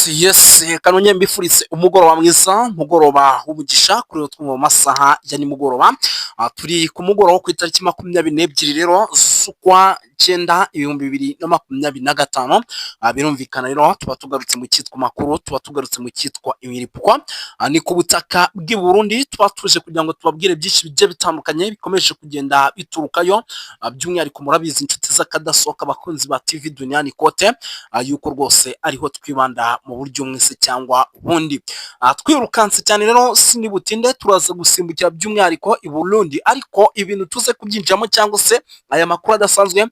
Yes, reka nongere mbifurize umugoroba mwiza, umugoroba w'umugisha kuri twumva mu masaha ya nimugoroba. Turi ku mugoroba wo ku itariki 22 rero z'ukwa cyenda 2025. Birumvikana rero tuba tugarutse mu cyitwa makuru, tuba tugarutse mu cyitwa imiripwa. Ni ku butaka bw'i Burundi tuba tuje kugira ngo tubabwire byinshi bigiye bitandukanye bikomeje kugenda biturukayo. By'umwihariko murabizi, inshuti z'akadasohoka, abakunzi ba TV Duniani Kote, yuko rwose ariho twibanda mu buryo bumwe se cyangwa ubundi. Twirukanse cyane rero sinibutinde, turaza gusimbukira by'umwihariko i Burundi, ariko ibintu tuze kubyinjiramo cyangwa se aya makuru adasanzwe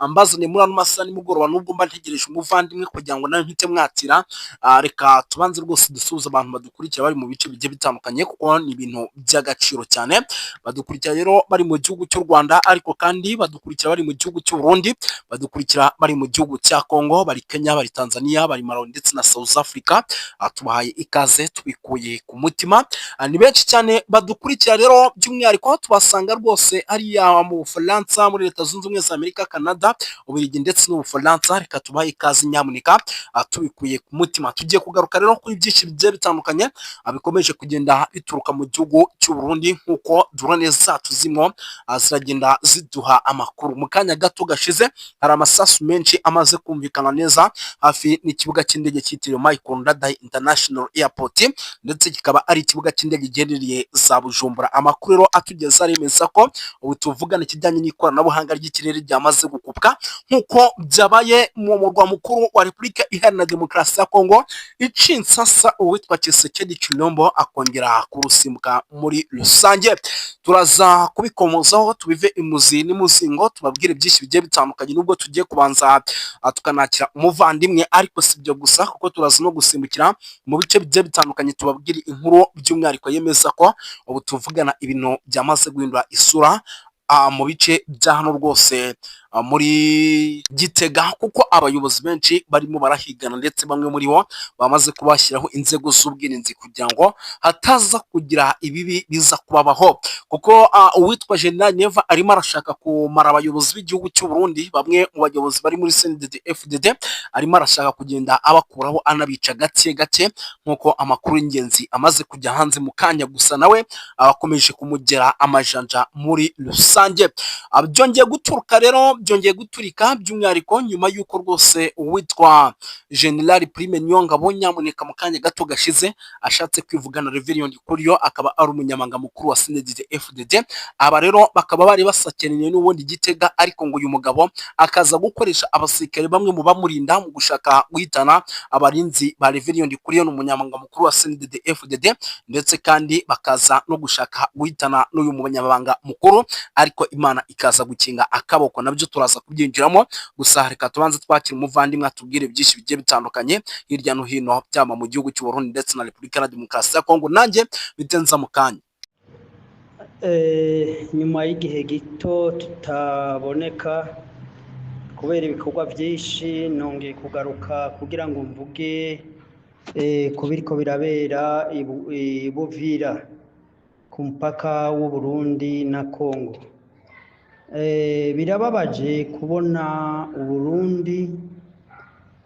mbazaniye muri ano masaha nimugoroba, nubwo mba ntegereje umuvandimwe kugira ngo nawe mpite mwatira. Reka tubanze rwose dusuhuze abantu badukurikira bari mu bice bigiye bitandukanye, kuko ni ibintu by'agaciro cyane. Badukurikira rero bari mu gihugu cy'u Rwanda, ariko kandi badukurikira bari mu gihugu cy'u Burundi, badukurikira bari mu gihugu cya Congo, bari Kenya, bari Tanzania, bari Malawi ndetse na South Africa. Tubahaye ikaze tubikuye ku mutima. Ni benshi cyane badukurikira rero, by'umwihariko tubasanga rwose hariya mu Bufaransa, muri Leta Zunze Ubumwe za Amerika, Canada, Ububiligi ndetse n'Ubufaransa. Reka tubahe ikaze nyamuneka, tubikuye ku mutima. Tugiye kugaruka rero kuri byinshi bigiye bitandukanye bikomeje kugenda bituruka mu gihugu cy'u Burundi, nk'uko drone zacu zimwo ziragenda ziduha amakuru. Mu kanya gato gashize hari amasasu menshi amaze kumvikana neza hafi n'ikibuga cy'indege cyitiriwe Michael Ndadaye International Airport, ndetse kikaba ari ikibuga cy'indege giherereye za Bujumbura. Amakuru rero atugeza aremeza ko ubu tuvugana ikijyanye n'ikoranabuhanga ry'ikirere ryamaze gukupwa, nk'uko byabaye mu murwa mukuru wa Repubulika Iharanira Demokarasi ya Kongo i Kinshasa, uwitwa Tshisekedi Tshilombo akongera kurusimbuka muri rusange. Turaza kubikomozaho, tubive imuzi n'imuzingo, tubabwire byinshi bigiye bitandukanye, nubwo tugiye kubanza tukanakira umuvandimwe. Ariko si ibyo gusa, kuko turaza no gusimbukira mu bice bigiye bitandukanye, tubabwire inkuru by'umwihariko yemeza ko ubu tuvugana ibintu byamaze guhindura isura mu bice bya hano rwose muri Gitega, kuko abayobozi benshi barimo barahigana, ndetse bamwe muri bo bamaze kubashyiraho inzego z'ubwirinzi kugira ngo hataza kugira ibibi biza kubabaho, kuko uwitwa General Neva arimo arashaka kumara abayobozi b'igihugu cy'u Burundi. Bamwe mu bayobozi bari muri CNDD FDD arimo arashaka kugenda abakuraho, anabica gake gake, nk'uko amakuru y'ingenzi amaze kujya hanze mu kanya gusa. Nawe abakomeje kumugera amajanja muri rusange. Byongeye guturuka rero, byongeye guturika by'umwihariko nyuma y'uko rwose uwitwa General Prime Niyongabo nyamuneka mu kanya gato gashize ashatse kwivugana Reverien Ndikuriyo, akaba ari umunyamabanga mukuru wa CNDD FDD. Aba rero bakaba bari basakeneye n'ubundi Gitega, ariko ngo uyu mugabo akaza gukoresha abasirikare bamwe mu bamurinda mu gushaka guhitana abarinzi ba Reverien Ndikuriyo, ni umunyamabanga mukuru wa CNDD FDD, ndetse kandi bakaza no gushaka guhitana n'uyu munyamabanga mukuru, ariko Imana ikaza gukinga akaboko. Nabyo turaza kubyinjiramo, gusa reka tubanze twakira umuvandimwe atubwire byinshi bigiye bitandukanye hirya no hino, byaba mu gihugu cy'u Burundi ndetse na Repubulika ya Demokarasi ya Kongo. Nanjye bitenza mu kanya. Nyuma y'igihe gito tutaboneka kubera ibikorwa byinshi, nongeye kugaruka kugira ngo mvuge ku biriko birabera i Buvira ku mupaka w'u Burundi na Kongo. Birababaje kubona Uburundi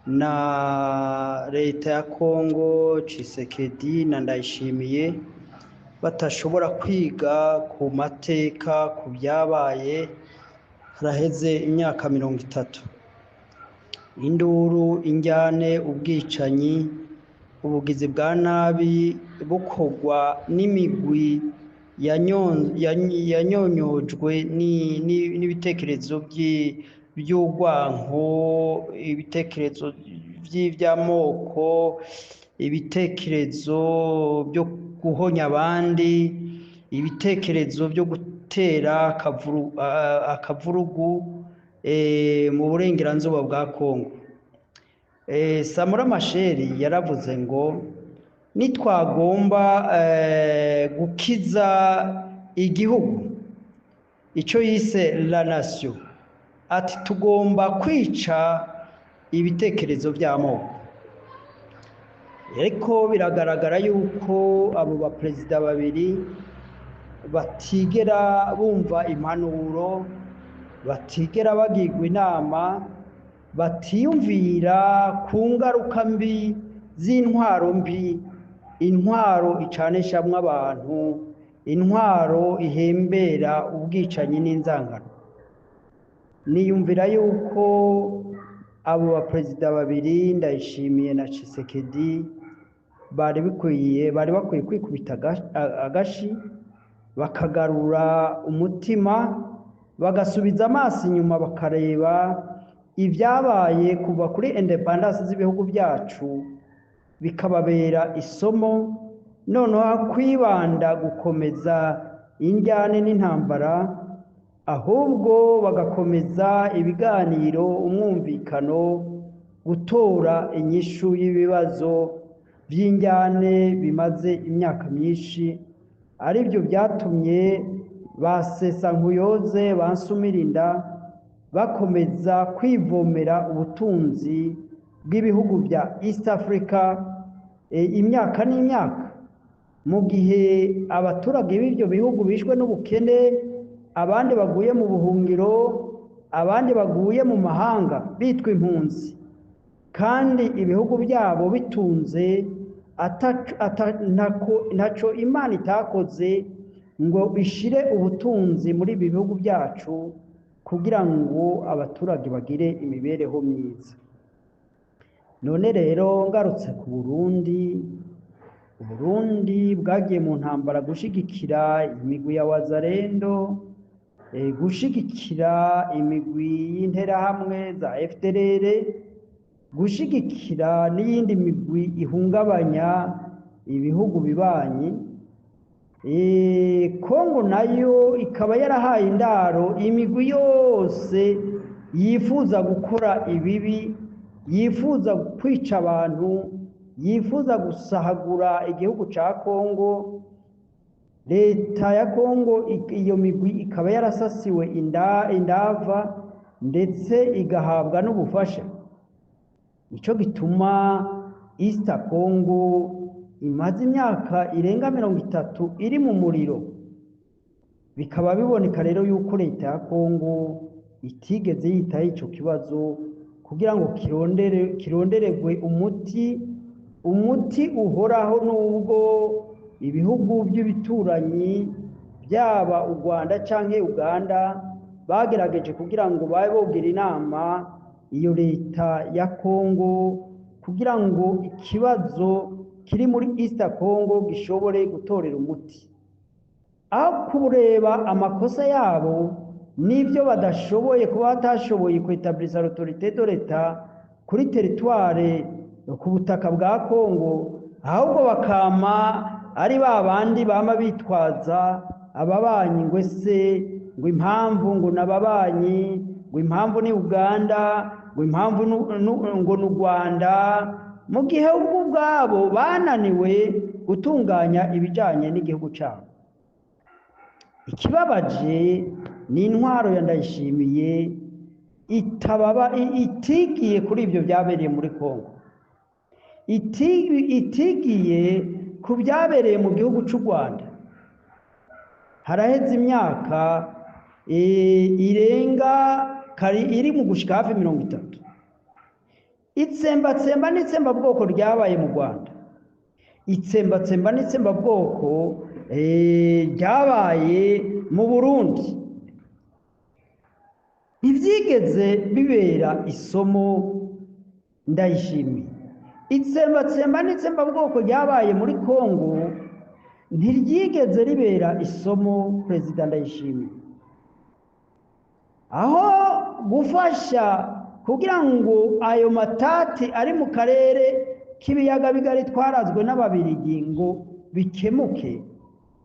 na leta ya Kongo, Tshisekedi na Ndayishimiye, batashobora kwiga ku mateka, ku byabaye haraheze imyaka 30. Induru, injyane, ubwicanyi, ubugizi bwa nabi bukorwa n'imigwi yanyonyojwe n'ibitekerezo by'urwanko, ibitekerezo by'amoko, ibitekerezo byo guhonya abandi, ibitekerezo byo gutera akavurugu mu burengerazuba bwa Kongo. Samora Machel yaravuze ngo nitwagomba gukiza igihugu, icyo yise la nation, ati tugomba kwica ibitekerezo by'amoko. Ariko biragaragara yuko abo baperezida babiri batigera bumva impanuro, batigera bagirwa inama, batiyumvira ku ngaruka mbi. z'intwaro mbi, intwaro icanishamwo abantu, intwaro ihembera ubwicanyi n'inzangano. Niyumvira yuko abo baperezida babiri, Ndayishimiye na Tshisekedi, bari bakwiye kwikubita agashi, bakagarura umutima, bagasubiza amaso inyuma, bakareba ibyabaye kuva kuri indépendance z'ibihugu byacu, bikababera isomo. Noneho kwibanda gukomeza injyane n'intambara, ahubwo bagakomeza ibiganiro, umwumvikano, gutora inyishu y'ibibazo by'injyane bimaze imyaka myinshi, aribyo byatumye ba Sesankuyoze, ba Nsumirinda bakomeza kwivomera ubutunzi bw'ibihugu bya East Africa imyaka n'imyaka, mu gihe abaturage b'ibyo bihugu bishwe n'ubukene, abandi baguye mu buhungiro, abandi baguye mu mahanga bitwa impunzi, kandi ibihugu byabo bitunze, ntaco Imana itakoze ngo ishire ubutunzi muri ibi bihugu byacu kugira ngo abaturage bagire imibereho myiza. None rero ngarutse ku Burundi, Uburundi bwagiye mu ntambara gushigikira imigwi ya Wazalendo, gushigikira imigwi y'interahamwe za FDLR, gushigikira n'iyindi migwi ihungabanya ibihugu bibanyi. Kongo nayo ikaba yarahaye indaro imigwi yose yifuza gukora ibibi, yifuza kwica abantu, yifuza gusahagura igihugu ca Kongo. Leta ya Kongo, iyo migwi ikaba yarasasiwe indava, ndetse igahabwa n'ubufasha. Nico gituma East Congo imaze imyaka irenga 30 iri mu muriro. Bikaba biboneka rero yuko leta ya Kongo itigeze yitaho ico kibazo kugira ngo kironderegwe umuti uhoraho, nubwo ibihugu by'ibituranyi byaba u Rwanda canke Uganda bagerageje kugira ngo babe bogira inama iyo leta ya Kongo kugira ngo ikibazo kiri muri East Congo gishobore gutorera umuti. Aho kureba amakosa yabo n'ibyo badashoboye, kuba batashoboye kwétablissa l'autorité de l'État kuri territoire, ku butaka bwa Kongo, ahubwo bakama ari ba bandi bama bitwaza ababanyi, ngo ese ngo impamvu ngo n'ababanyi, ngo impamvu ni Uganda, ngo impamvu ngo ni u Rwanda, mu gihe ubwo ubwabo bananiwe gutunganya ibijanye n'igihugu cyabo. Ikibabaje ni intwaro ya Ndayishimiye itababa itigiye kuri ibyo byabereye muri Kongo, itigiye ku byabereye mu gihugu cy'u Rwanda. Haraheze imyaka irenga kari iri mu gushika hafi 30, itsembatsemba n'itsembabwoko ryabaye mu Rwanda, itsembatsemba n'itsembabwoko ryabaye mu Burundi, ntibyigeze bibera isomo Ndayishimiye. Itsembatsemba n'itsembabwoko ryabaye muri Kongo ntiryigeze ribera isomo Perezida Ndayishimiye. Aho gufasha kugira ngo ayo matati ari mu karere k'ibiyaga bigari twarazwe n'Ababirigi ngo bikemuke,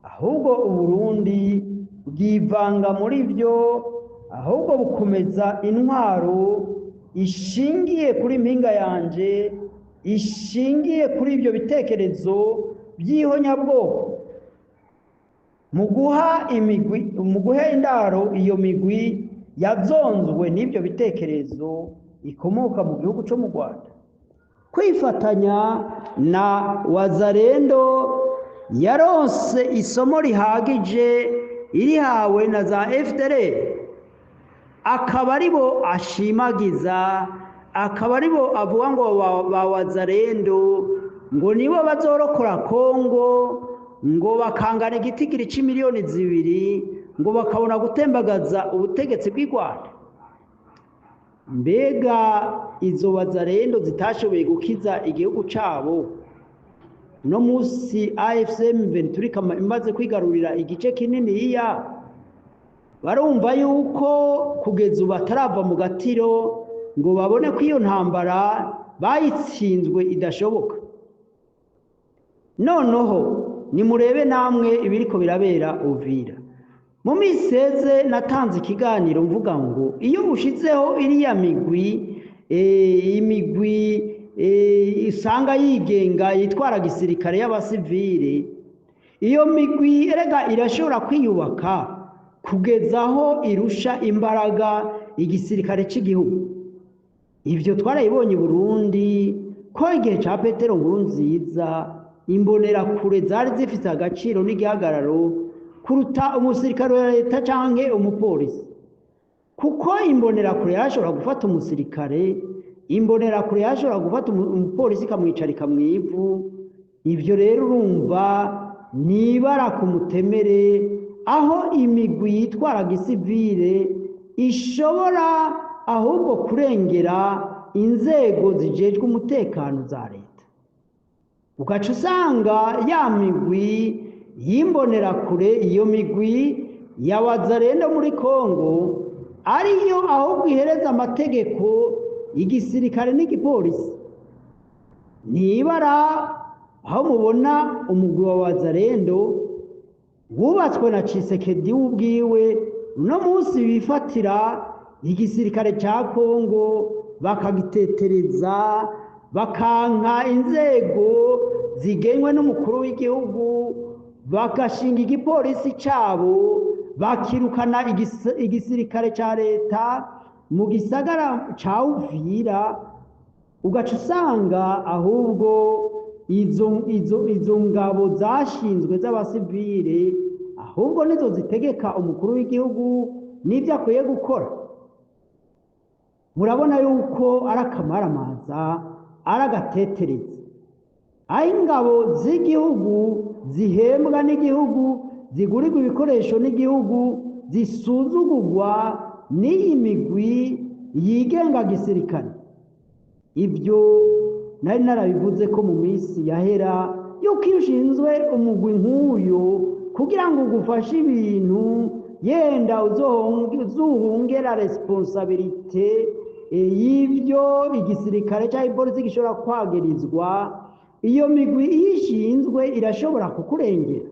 ahubwo Uburundi bwivanga muri byo, ahubwo bukomeza intwaro ishingiye kuri mpinga yanje, ishingiye kuri ibyo bitekerezo by'ihonyabwoko, mu guha imigwi, mu guha indaro iyo migwi yazonzwe n'ibyo bitekerezo ikomoka mu gihugu cyo mu Rwanda. Kwifatanya na Wazalendo yaronse isomo rihagije irihawe na za FDLR, akaba aribo ashimagiza, akaba aribo avuga ngo ba Wazalendo. ngo nibo bazorokora Kongo, ngo bakangana igitigiri c'imiliyoni 2, ngo bakabona gutembagaza ubutegetsi bw'i Rwanda. Mbega izo wazalendo zitashoboye gukiza igihugu cabo, uno munsi AFC M23 imaze kwigarurira igice kininiya, barumva yuko kugeza ubu batarava mu gatiro ngo babone ko iyo ntambara bayitsinzwe idashoboka? Noneho nimurebe namwe ibiriko birabera Uvira. Mu minsi iheze natanze ikiganiro mvuga ngo iyo ushizeho iriya migwi, imigwi isanga yigenga yitwara gisirikare y'abasivile, iyo migwi erega irashobora kwiyubaka kugeza aho irusha imbaraga igisirikare cy'igihugu. Ibyo twarayibonye i Burundi, ko igihe cya Petero Nkurunziza imbonerakure zari zifite agaciro n'igihagararo kuruta umusirikare wa leta canke umupolisi, kuko imbonerakure yarashobora gufata umusirikare, imbonerakure yarashobora gufata umupolisi ikamwicarika mu ivu. Ibyo rero urumva nibara ku mutemere, aho imigwi yitwara gisivile ishobora ahubwo kurengera inzego zijejwe umutekano za leta, ugaca usanga ya migwi y'imbonerakure, iyo migwi ya wazalendo muri Kongo, ariyo ahubwo ihereza amategeko igisirikare n'igipolisi. Nibara aho mubona umugwi wa wazalendo wubatswe na Tshisekedi ubwiwe, uno munsi bifatira igisirikare cya Kongo bakagitetereza, bakanka inzego zigenwe n'umukuru w'igihugu, bagashinga igipolisi cyabo, bakirukana igisirikare cya leta mu gisagara cya Uvira. Ugaca usanga ahubwo izo ngabo zashinzwe z'abasivile ahubwo nizo zitegeka umukuru w'igihugu n'ibyo akwiye gukora. Murabona yuko ari akamaramaza, ari agatetereza, aho ingabo z'igihugu zihembwa n'igihugu, zigurirwa ibikoresho n'igihugu, zisuzugurwa n'iyi migwi yigenga gisirikare. Ibyo nari narabivuze ko mu minsi yahera, yuko iyo ushinzwe umugwi nk'uyu kugira ngo ugufashe ibintu, yenda uzuhungera responsabilité y'ibyo igisirikare cyangwa ipolisi gishobora kwagirizwa, iyo migwi iyo ishinzwe irashobora kukurengera,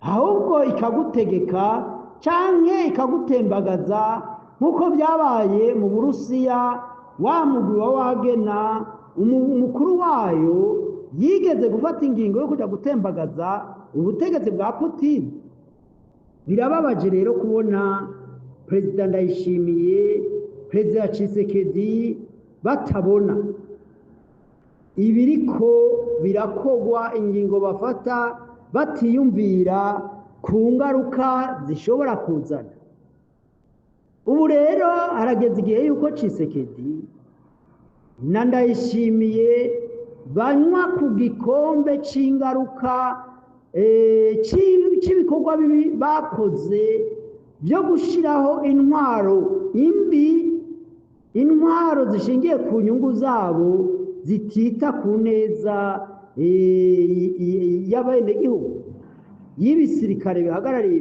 ahubwo ikagutegeka canke ikagutembagaza, nk'uko byabaye mu Burusiya. Wa mugwi wa Wagner, umukuru wayo yigeze gufata ingingo yo kuja gutembagaza ubutegetsi bwa Putin. Birababaje rero kubona Perezida Ndayishimiye, Perezida Tshisekedi batabona ibiriko birakogwa, ingingo bafata batiyumvira ku ngaruka zishobora kuzana. Ubu rero harageze igihe yuko Tshisekedi na Ndayishimiye banywa ku gikombe c'ingaruka c'ibikorwa bibi bakoze byo gushiraho intwaro imbi, intwaro zishingiye ku nyungu zabo, zitita ku neza y'abenegihugu, y'ibisirikare bihagarariye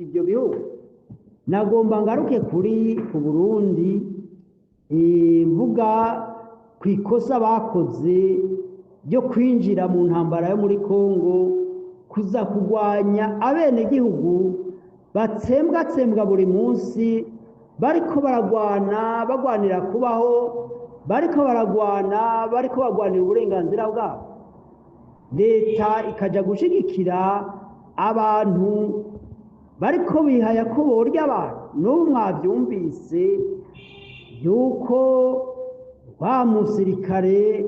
ibyo bihugu. Nagomba ngaruke kuri ku Burundi, mvuga ku ikosa bakoze ryo kwinjira mu ntambara yo muri Kongo, kuza kurwanya abenegihugu batsembwatsembwa buri munsi, bariko baragwana, bagwanira kubaho, bariko baragwana, bariko bagwanira uburenganzira bwabo, leta ikaja gushigikira abantu bariko bihaya ko borya abantu. N'ubu mwavyumvise yuko wa musirikare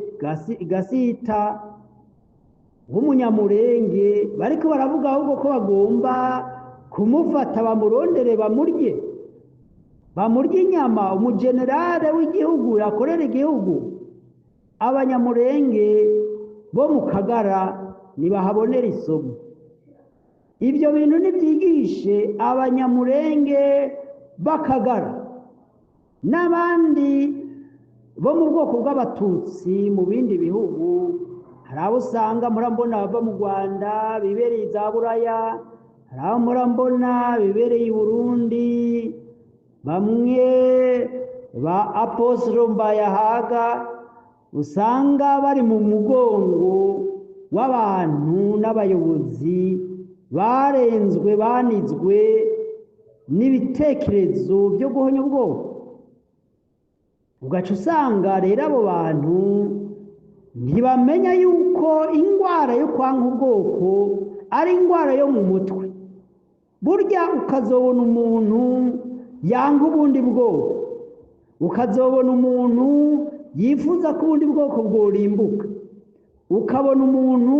Gasita w'umunyamurenge bariko baravuga ahubwo ko bagomba kumufata, bamurondere, bamurye inyama, umujenerale w'igihugu yakorera igihugu abanyamurenge. Bo mu Kagara ntibahabonera isomo. Ibyo bintu nibyigishe Abanyamurenge b'Akagara n'abandi bo mu bwoko bw'Abatutsi mu bindi bihugu. Hari abo usanga murambona bava mu Rwanda bibereye za Buraya, hari abo murambona bibereye i Burundi, bamwe ba Apostle Mbayahaga usanga bari mu mugongo w'abantu n'abayobozi barenzwe, banizwe n'ibitekerezo byo guhonya ubwoko. Ugaca usanga rero abo bantu ntibamenya yuko indwara yo kwanka ubwoko ari indwara yo mu mutwe. Burya ukazobona umuntu yanga ubundi bwoko, ukazobona umuntu yifuza ko ubundi bwoko bworimbuka, ukabona umuntu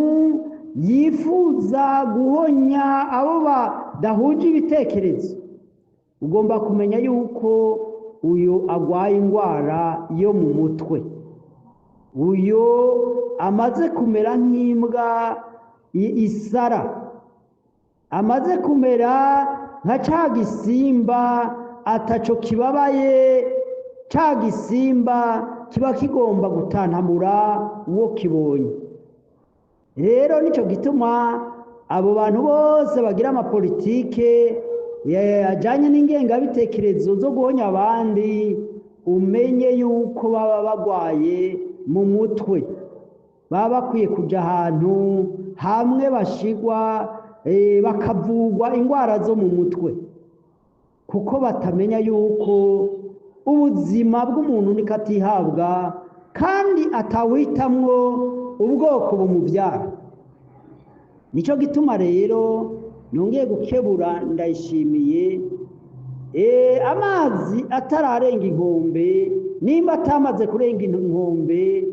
yifuza guhonya abo badahuje ibitekerezo, ugomba kumenya yuko uyu agwaye indwara yo mu mutwe, uyu amaze kumera nk'imbwa isara, amaze kumera nka ca gisimba ataco kibabaye, ca gisimba kiba kigomba gutantamura uwo kibonye. Rero nico gituma abo bantu bose bagira amapolitike ajanye n'ingengabitekerezo zo guhonya abandi, umenye yuko baba bagwaye mu mutwe, baba bakwiye kuja ahantu hamwe bashigwa, bakavugwa indwara zo mu mutwe, kuko batamenya yuko ubuzima bw'umuntu niko atihabwa kandi atawitamwo ubwoko bumubyara. Nico gituma rero nongeye gukebura Ndayishimiye, amazi atararenga inkombe, nimba atamaze kurenga inkombe,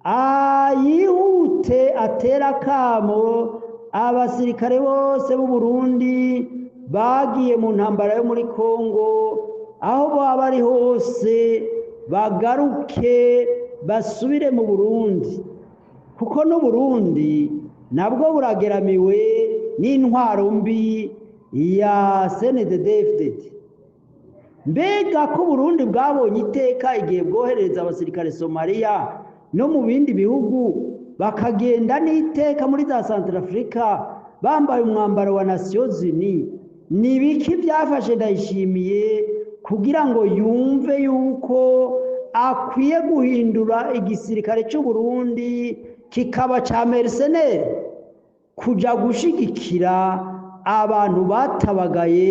ayihute atera akamo abasirikare bose b'u Burundi bagiye mu ntambara yo muri Kongo, aho baba bari hose bagaruke basubire mu Burundi, kuko n'Uburundi nabwo burageramiwe n'intwaro mbi ya CNDD-FDD. Mbega ko Burundi bwabonye iteka igihe bwoherereza abasirikare Somalia no mu bindi bihugu, bakagenda n'iteka muri za Centrafrica bambaye umwambaro wa Nations Unies, ni biki byafashe Ndayishimiye kugira ngo yumve yuko akwiye guhindura igisirikare cy'u Burundi kikaba ca mercenaire, kuja gushigikira abantu batabagaye,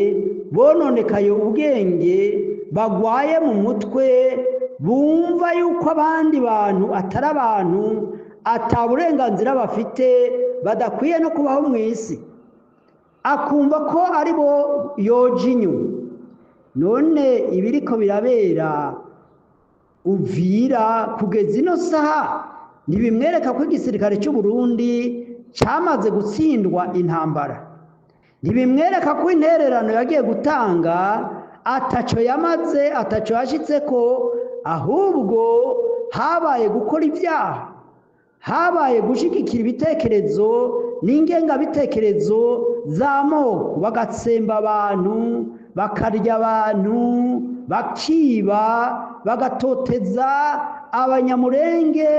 bononekaye ubwenge, bagwaye mu mutwe, bumva yuko abandi bantu atari abantu, ata burenganzira bafite, badakwiye no kubaho mu isi, akumva ko ari bo yoja inyuma. None ibiriko birabera Uvira kugeza ino saha ntibimwereka ko igisirikare cy'u Burundi cyamaze gutsindwa intambara? Ntibimwereka ko intererano yagiye gutanga ataco yamaze, ataco yashitseko, ahubwo habaye gukora ibyaha, habaye gushigikira ibitekerezo n'ingengabitekerezo z'amoko, bagatsemba abantu, bakarya abantu, bakiba, bagatoteza Abanyamurenge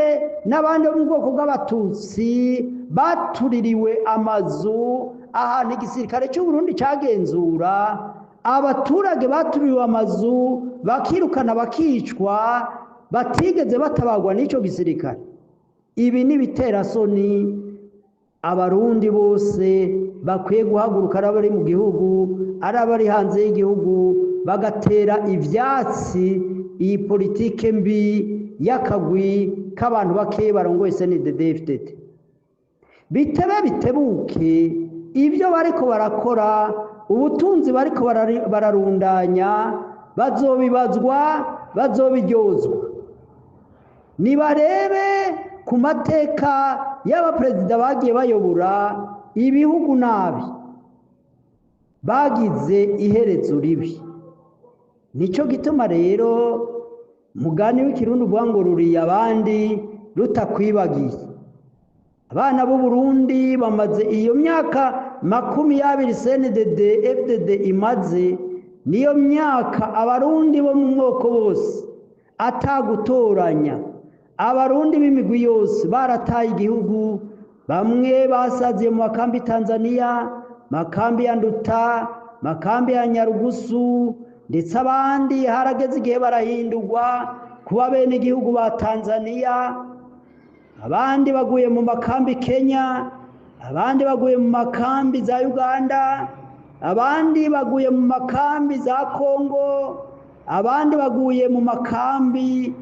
n'abandi bo mu bwoko bw'Abatutsi batuririwe amazu ahantu igisirikare cy'u Burundi cagenzura, abaturage batuririwe amazu bakirukana bakicwa, batigeze batabagwa n'ico gisirikare. Ibi ni ibiterasoni Abarundi bose bakwiye guhaguruka, ari abari mu gihugu, ari abari hanze y'igihugu, bagatera ivyatsi iyi politike mbi y'akagwi k'abantu bake barongoye CNDD-FDD. Bitebe bitebuke, ibyo bariko barakora, ubutunzi bariko bararundanya, bazobibazwa, bazobiryozwa. Nibarebe ku mateka y'abaperezida bagiye bayobora ibihugu nabi, bagize iherezo ribi. Nico gituma rero mugani w'ikirundi uvuga ngo ruriye abandi rutakwibagiye. Abana b'u Burundi bamaze iyo myaka 20 CNDD FDD imaze, niyo myaka abarundi bo mu mwoko bose atagutoranya, abarundi b'imigwi yose barataye igihugu. Bamwe basaziye mu makambi Tanzania, makambi ya Nduta, makambi ya Nyarugusu, ndetse abandi harageze igihe barahindurwa kuba bene igihugu ba Tanzania. Abandi baguye mu makambi Kenya, abandi baguye mu makambi za Uganda, abandi baguye mu makambi za Kongo, abandi baguye mu makambi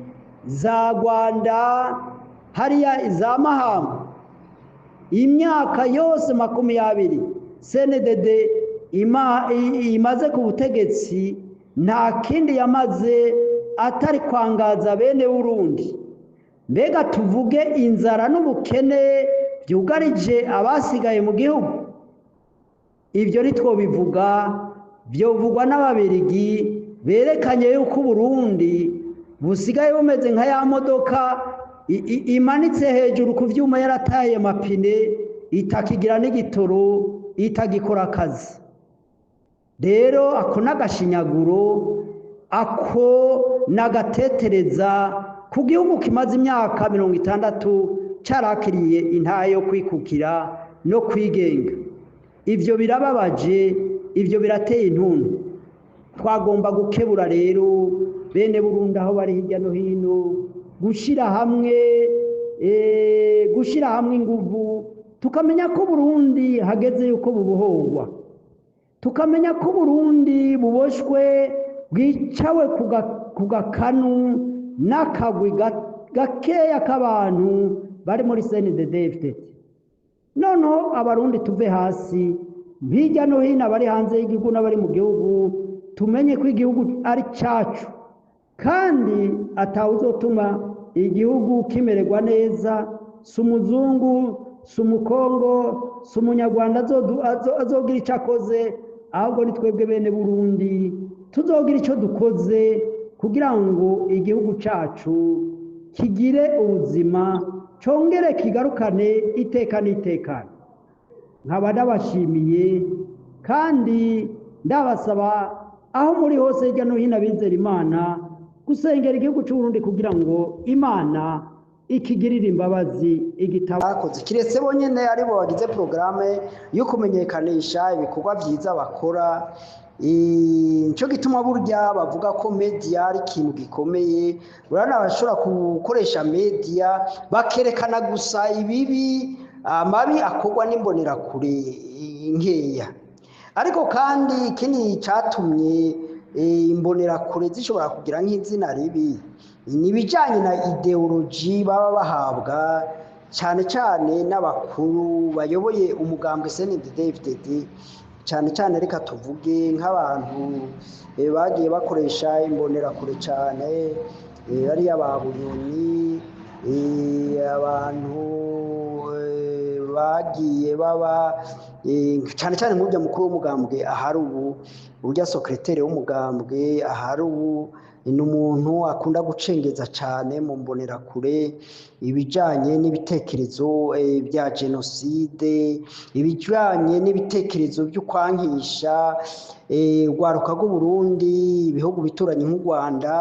za Rwanda, hariya za Mahama. Imyaka yose 20 CNDD imaze ku butegetsi, nta kindi yamaze atari kwangaza bene Burundi. Mbega tuvuge inzara n'ubukene byugarije abasigaye mu gihugu? Ibyo ntitwobivuga, byovugwa n'ababirigi berekanye yuko Burundi busigaye bumeze nka ya modoka imanitse hejuru ku vyuma yarataye amapine, itakigira n'igitoro, itagikora akazi. Rero ako n'agashinyaguro, ako n'agatetereza ku gihugu kimaze imyaka 60 carakiriye intahe yo kwikukira no kwigenga. Ivyo birababaje, ivyo birateye intuntu. Twagomba gukebura rero bene Burundi aho bari hirya no hino, gushira hamwe gushira hamwe inguvu, tukamenya ko Burundi hageze yuko bubohorwa, tukamenya ko Burundi buboshwe bwicawe ku gakanu n'akagwi gakeya k'abantu bari muri CNDD-FDD. Noneho abarundi tuve hasi hirya no hino, abari hanze y'igihugu n'abari mu gihugu, tumenye ko igihugu ari cyacu, kandi atawuzotuma igihugu kimererwa neza. Si umuzungu, si umukongo, si umunyarwanda azogira icyo akoze, ahubwo ni twebwe bene Burundi tuzogira icyo dukoze kugira ngo igihugu cyacu kigire ubuzima, congere kigarukane iteka n'itekane. Nkaba ndabashimiye kandi ndabasaba aho muri hose hirya no hino abizera Imana gusengera igihugu cy'u Burundi kugira ngo Imana ikigirire imbabazi igitabo bakoze. Kiretse bonyene aribo bagize programme yo kumenyekanisha ibikorwa vyiza bakora. Nico gituma burya bavuga ko media ari ikintu gikomeye. Urabona bashobora gukoresha media bakerekana gusa ibibi, amabi akorwa n'imbonerakure nkeya. Ariko kandi ikindi catumye imbonerakure zishobora kugira nk'izina ribi ni ibijanye na ideology baba bahabwa cyane cyane n'abakuru bayoboye umugambwe CNDD-FDD. Cyane cyane reka tuvuge nk'abantu bagiye bakoresha imbonerakure cyane, ariya ba Bunyoni, abantu bagiye baba cyane cyane nk'urya mukuru w'umugambwe ahari ubu, urya secrétaire w'umugambwe ahari ubu, ni umuntu akunda gucengeza cyane mu mbonerakure ibijanye n'ibitekerezo bya jenoside, ibijanye n'ibitekerezo byo kwankisha urwaruka rw'u Burundi, ibihugu bituranye nk'u Rwanda,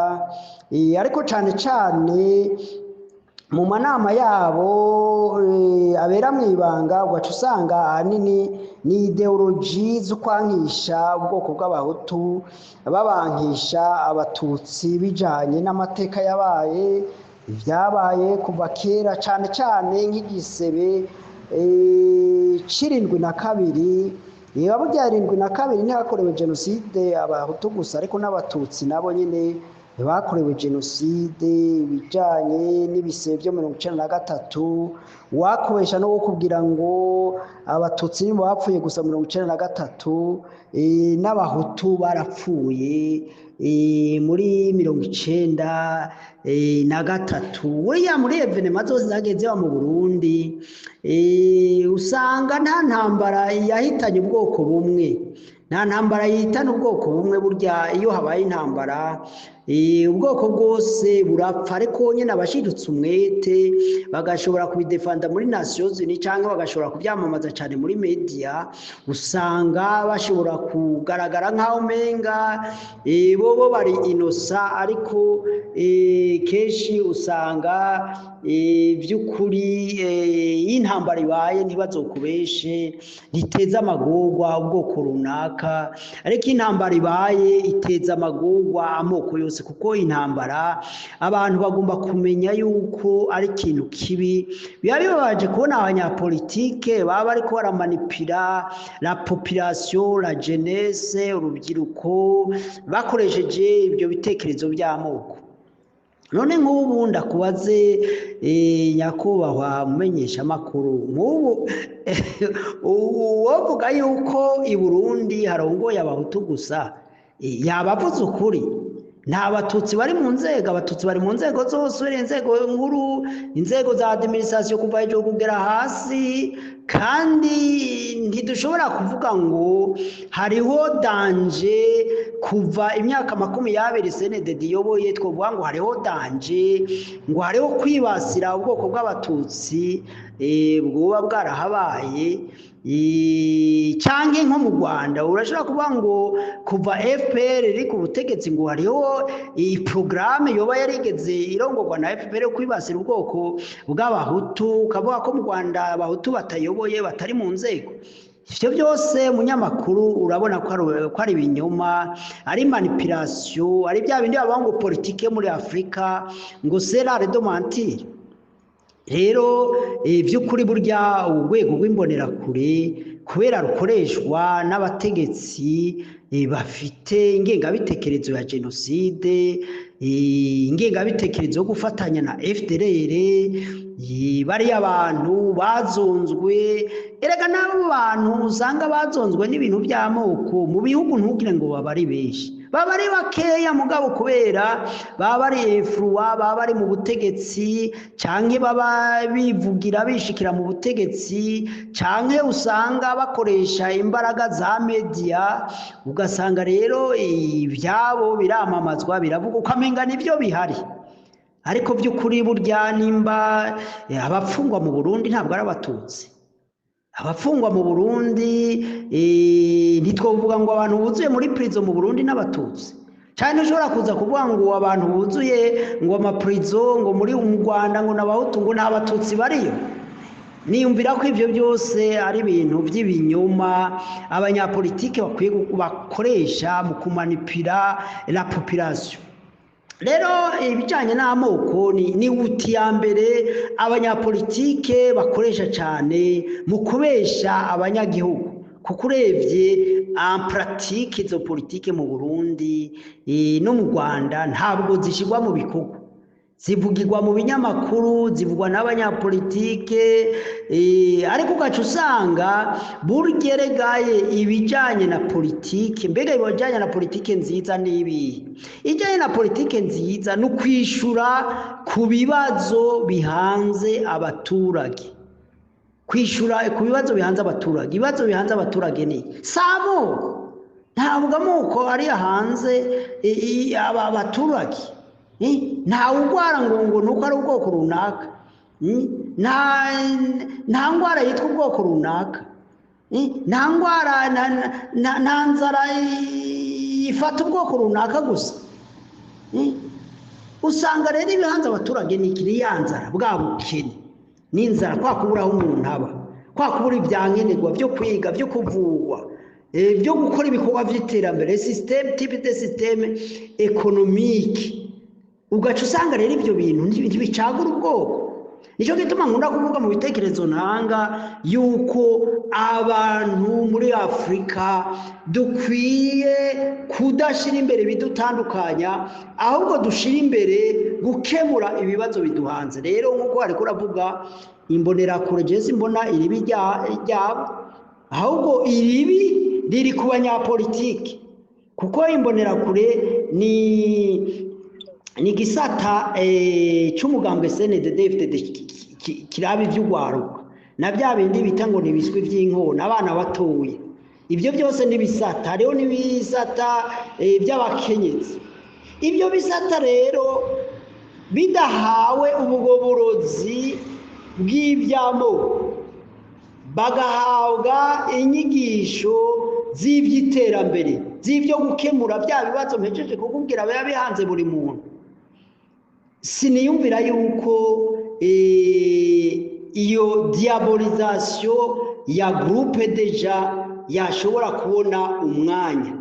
ariko cyane cyane mu manama yabo abera mu ibanga, ugaca usanga ahanini ni ideology zo kwankisha ubwoko bw'abahutu, babankisha abatutsi bijanye n'amateka yabaye, ibyabaye kuva kera, cyane cyane nk'igisebe c'72. Niba burya 72 ntihakorewe jenoside abahutu gusa, ariko n'abatutsi nabo nyine bakorewe jenoside, ibijanye n'ibisebe byo 93. Wakubesha no kukubwira ngo abatutsi nibo bapfuye gusa 93, n'abahutu barapfuye muri 93. Buriya muri événements zose zagiye ziba mu Burundi, usanga nta ntambara yahitanye ubwoko bumwe, nta ntambara yihitana ubwoko bumwe. Burya iyo habaye intambara Ubwoko bwose burapfa, ariko nyine abashidutse umwete bagashobora kubidefanda muri Nations Unies cyangwa bagashobora kubyamamaza cyane muri media, usanga bashobora kugaragara nk'aho umenga bobo bari innocents, ariko kenshi usanga by'ukuri iyo intambara ibaye, ntibazokubeshe, ntiteza amagorwa ubwoko runaka, ariko intambara ibaye iteza amagorwa amoko yose, kuko intambara abantu bagomba kumenya yuko ari ikintu kibi. Biba bibabaje kubona abanyapolitike baba bariko baramanipira la population, la jeunesse, urubyiruko, bakoresheje ibyo bitekerezo by'amoko. None nk'ubu ndakubaze, nyakubahwa mumenyeshamakuru, nk'ubu uwovuga yuko i Burundi harongoye Abahutu gusa, yaba avuze ukuri? Nta Batutsi bari mu nzego? Abatutsi bari mu nzego zose, uhereye inzego nkuru, inzego za administration, kuva hejuru kugera hasi. Kandi ntidushobora kuvuga ngo hariho danger kuva imyaka 20 CNDD iyoboye, twovuga ngo hariho danger, ngo hariho kwibasira ubwoko bw'Abatutsi bwoba bwarahabaye. Canke nko mu Rwanda urashobora kuvuga ngo kuva FPR iri ku butegetsi ngo hariho iyi porogaramu yoba yarigeze irongorwa na FPR yo kwibasira ubwoko bw'Abahutu, ukavuga ko mu Rwanda Abahutu batayoboye, batari mu nzego. Ivyo byose, munyamakuru, urabona ko ari ibinyoma, ari manipulation, ari bya bindi bavuga ngo politike muri Afurika ngo c'est l'art de mentir. Rero by'ukuri burya urwego rw'Imbonerakure, kubera rukoreshwa n'abategetsi bafite ingengabitekerezo ya jenoside, ingengabitekerezo yo gufatanya na FDLR, bariya abantu bazonzwe. Erega n'abo bantu usanga bazonzwe n'ibintu by'amoko mu bihugu, ntugire ngo baba ari benshi, baba ari bakeya, mugabo kubera baba bari influents, baba bari mu butegetsi, canke baba bivugira bishikira mu butegetsi, canke usanga bakoresha imbaraga za media, ugasanga rero ibyabo biramamazwa, biravuga, ukamenga nibyo bihari. Ariko by'ukuri burya nimba abapfungwa mu Burundi ntabwo ari Abatutsi abafungwa mu Burundi, ntitwovuga ngo abantu buzuye muri prison mu Burundi n'Abatutsi. Cyane ushobora kuza kuvuga ngo abantu buzuye ngo amaprison ngo muri mu Rwanda ngo n'Abahutu, ngo nta Batutsi bariyo. Niyumvira ko ibyo byose ari ibintu by'ibinyoma abanyapolitike bakwiye bakoresha mu kumanipira la population. Rero ibijyanye n'amoko ni outil ya mbere abanyapolitike bakoresha cyane mu kubesha abanyagihugu, kuko urebye en pratique izo politike mu Burundi no mu Rwanda ntabwo zishyirwa mu bikorwa, zivugirwa mu binyamakuru, zivugwa n'abanyapolitike, ariko ugaca usanga burgeregaye ibijyanye na politike. Mbega ibijyanye na politike nziza ni ibihe? Ijyanye na politike nziza ni ukwishura ku bibazo bihanze abaturage, kwishura ku bibazo bihanze abaturage. Ibibazo bihanze abaturage ni si amoko, ntabwo amoko ari hanze aba abaturage. Ntawe urwara ngo nuko ari ubwoko runaka. Nta ndwara yitwa ubwoko runaka. Nta ndwara, nta nzara ifata ubwoko runaka gusa. Usanga rero ibihanze abaturage ni ikiri ya nzara, bwa bukene n'inzara, kwa kubura aho umuntu aba, kwa kubura ibyankenerwa byo kwiga, byo kuvurwa, byo gukora ibikorwa by'iterambere, système, type de système économique. Ugaca usanga rero ibyo bintu ntibicagura ubwoko. Nicyo gituma nkunda kuvuga mu bitekerezo ntanga yuko abantu muri Afurika dukwiye kudashyira imbere ibidutandukanya, ahubwo dushyira imbere gukemura ibibazo biduhanze. Rero nk'uko ariko uravuga Imbonerakure, jewe mbona iribi ryabo, ahubwo iribi riri ku banyapolitiki, kuko Imbonerakure ni igisata c'umugambwe CNDD-FDD kiraba ivy'ugwaruka na bya bindi bita ngo ni ibiswi vy'inkona, abana batoya. Ibyo byose n'ibisata, hariho n'ibisata by'abakenyezi. Ibyo bisata rero bidahawe ubugoborozi bw'iby'amoko, bagahabwa inyigisho z'iby'iterambere, z'ibyo gukemura bya bibazo mpejeje kukubwira biba bihanze buri muntu, siniyumvira yuko iyo diabolisation ya groupe déjà yashobora kubona umwanya.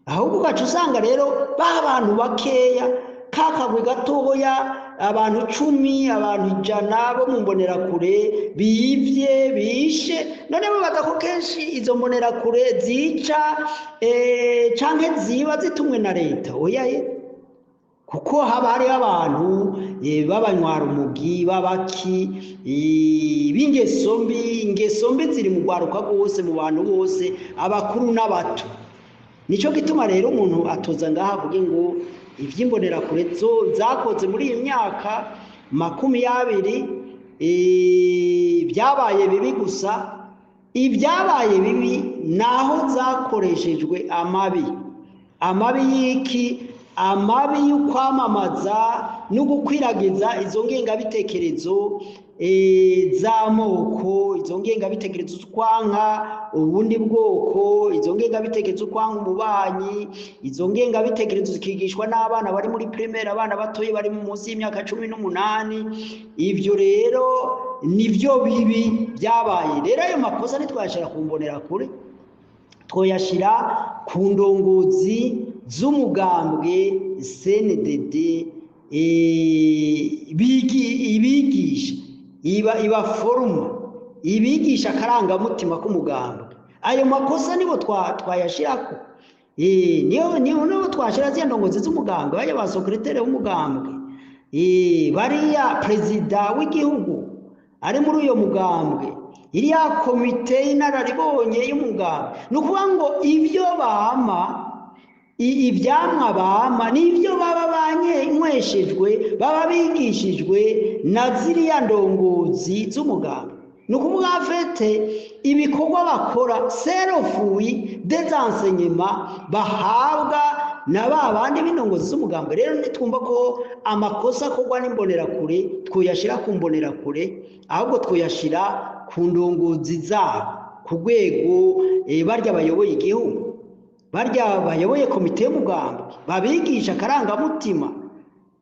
Ahubwo ugaca usanga rero ba bantu bakeya, ka kagwi gatoya, abantu 10, abantu 100 bo mu mbonerakure bivye, bishe. None bibaza ko kenshi izo mbonerakure zica canke ziba zitumwe na leta? Oya ye, kuko haba hariho abantu b'abanywarumugi, b'abaki, b'ingeso mbi. Ingeso mbi ziri mu rwaruka rwose, mu bantu bose, abakuru n'abato. Nico gituma rero umuntu atoza ngaha avuge ngo ivy'imbonerakure zo zakoze muri iyi myaka 20 byabaye bibi gusa. Ibyabaye bibi naho zakoreshejwe amabi. Amabi y'iki? Amabi y'ukwamamaza no gukwiragiza izo ngengabitekerezo z'amoko, izo ngengabitekerezo z'ukwanka ubundi bwoko, izo ngengabitekerezo z'ukwanka umubanyi. Izo ngengabitekerezo zikigishwa n'abana bari muri primaire, abana batoyi bari munsi y'imyaka 18. Ivyo rero nivyo bibi byabaye. Rero ayo makosa ntitwayashira ku mbonerakure, twoyashira ku ndongozi z'umugambwe CNDD, ibigisha, ibaforuma, ibigisha akarangamutima k'umugambwe. Ayo makosa nibo twayashirako, niyo twashira ziriya ndongozi z'umugambwe, bajya ba secrétaire w'umugambwe, bariya perezida w'igihugu ari muri uyo mugambwe, iriya komite y'inararibonye y'umugambwe. Ni ukuvuga ngo ibyo bama, ivyamwa bama nibyo baba banyweshejwe, baba bigishijwe na ziriya ndongozi z'umugambwe. Ni ukuvuga afete ibikorwa bakora c'est le fruit des enseignements bahabwa na ba bandi b'indongozi z'umugambwe. Rero ntitwumva ko amakosa akorwa n'imbonerakure twoyashira ku mbonerakure, ahubwo twoyashira ku ndongozi zabo, ku rwego barya bayoboye igihugu, barya bayoboye komite y'umugambwe, babigisha akarangamutima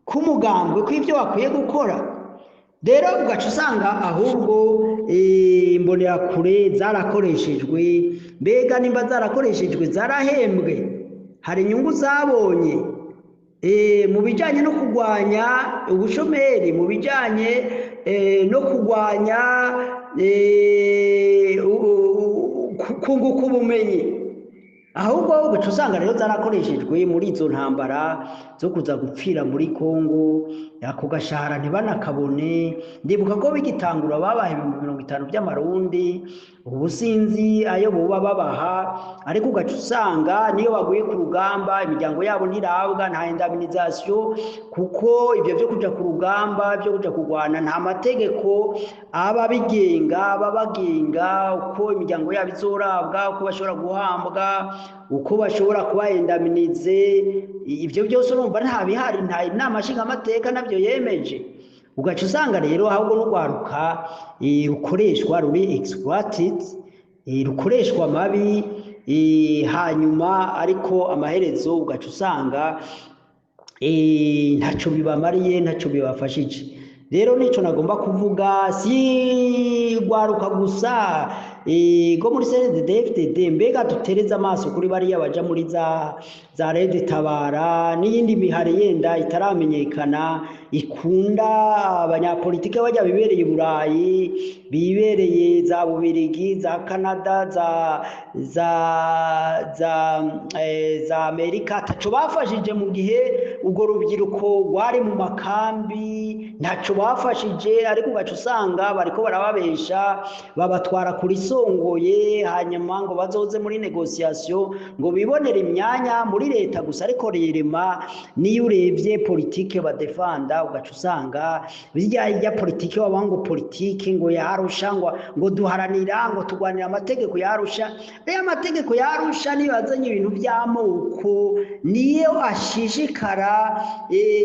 k'umugambwe, kw'ibyo bakwiye gukora. Rero ugaca usanga ahubwo imbonerakure zarakoreshejwe. Mbega nimba zarakoreshejwe, zarahembwe? Hari inyungu zabonye mu bijyanye no kurwanya ubushomeri, mu bijyanye no kurwanya kunguka ubumenyi? Ahubwo ugaca usanga rero zarakoreshejwe muri izo ntambara zo kuza gupfira muri Kongo, ako gashahara ntibanakabone. Ndibuka ko bigitangura babaha 50,000 by'amarundi, ubu sinzi ayo boba babaha. Ariko ugaca usanga niyo baguye ku rugamba imiryango yabo ntirabwa, nta indemnisation, kuko ibyo byo kuja ku rugamba, byo kuja kurwana, nta mategeko aba abigenga, aba bagenga uko imiryango yabo izorabwa, uko bashobora guhambwa, uko bashobora kuba indemnisés. Ibyo byose urumva nta bihari, nta inama nshingamateka nabyo yemeje. Ugaca usanga rero ahubwo n'urwaruka rukoreshwa, ruri exploited, rukoreshwa amabi, hanyuma ariko amaherezo ugaca usanga ntaco bibamariye, ntaco bibafashije. Rero nico nagomba kuvuga, si rwaruka gusa go muri CNDD-FDD. Mbega dutereze amaso kuri bariya baja muri za Red Tabara n'iyindi mihari yenda itaramenyekana ikunda abanyapolitike bajya bibereye i Burayi, bibereye za Bubirigi, za Canada, za Amerika, taco bafashije mu gihe urwo rubyiruko rwari mu makambi, ntaco bafashije. Ariko ugaca usanga bariko barababesha, babatwara kuri isongoye, hanyuma ngo bazoze muri négociation ngo bibonere imyanya muri leta gusa. Ariko rirema niyo urebye politike badefanda, ugaca usanga bijya ijya politike waba ngo politike ngo yarusha, ngo duharanira, ngo turwanira amategeko yarusha. Rero amategeko yarusha niyo yazanye ibintu by'amoko, niyo ashishikara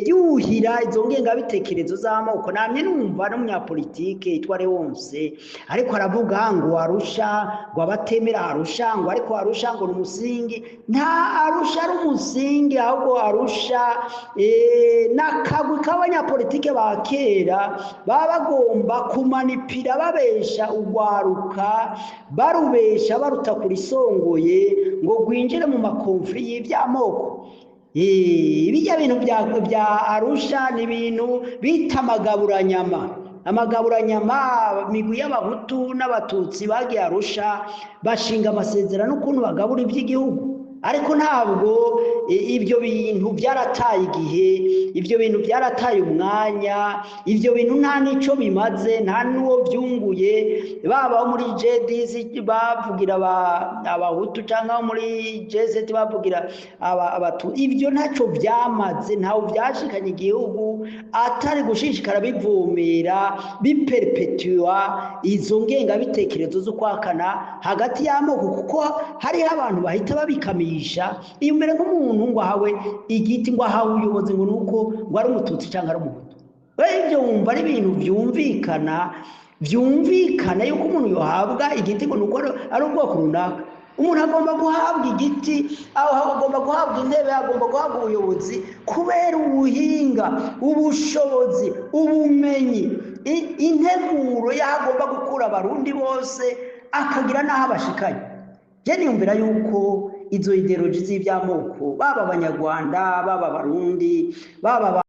yuhira izo ngengabitekerezo z'amoko. Namye numva n'umunyapolitike yitwa Leonce ariko aravuga ngo Arusha, ngo abatemera Arusha, ngo ariko Arusha ngo ni umusingi. Nta Arusha ari umusingi, ahubwo Arusha n'akagwi k'abanyapolitike ba kera baba bagomba kumanipira, babesha urwaruka, barubesha baruta kurisongoye ngo rwinjire mu ma conflits y'iby'amoko. Bijya bintu bya Arusha ni ibintu bita amagaburanyama. Amagaburanyama, migwi y'Abahutu n'Abatutsi bagiye Arusha bashinga amasezerano ukuntu bagabura iby'igihugu, ariko ntabwo ibyo bintu byarataye igihe, ibyo bintu byarataye umwanya, ibyo bintu nta n'icyo bimaze, nta n'uwo byunguye. Baba abo muri G10 bavugira Abahutu cyangwa abo muri G7 bavugira Abatutsi, ibyo ntacyo byamaze, ntawe byashikanye igihugu, atari gushishikara bivumera, biperpetua izo ngengabitekerezo zo kwakana hagati y'amoko, kuko hariho abantu bahita babikamisha. Iyo mbere nk'umuntu ngo ahawe igiti, ngo ahawe ubuyobozi, ngo nuko ngo ari Umututsi cyangwa ari Umuhutu, ibyo wumva ari ibintu byumvikana yuko umuntu yohabwa igiti ngo nuko ari ubwoko runaka? Umuntu agomba guhabwa igiti, agomba guhabwa intebe, agomba guhabwa ubuyobozi kubera ubuhinga, ubushobozi, ubumenyi, integuro y'aho agomba gukura Abarundi bose akagira n'aho abashikanye. Je niyumvira yuko izo idéologies z'iby'amoko, baba Abanyarwanda, baba Abarundi, baba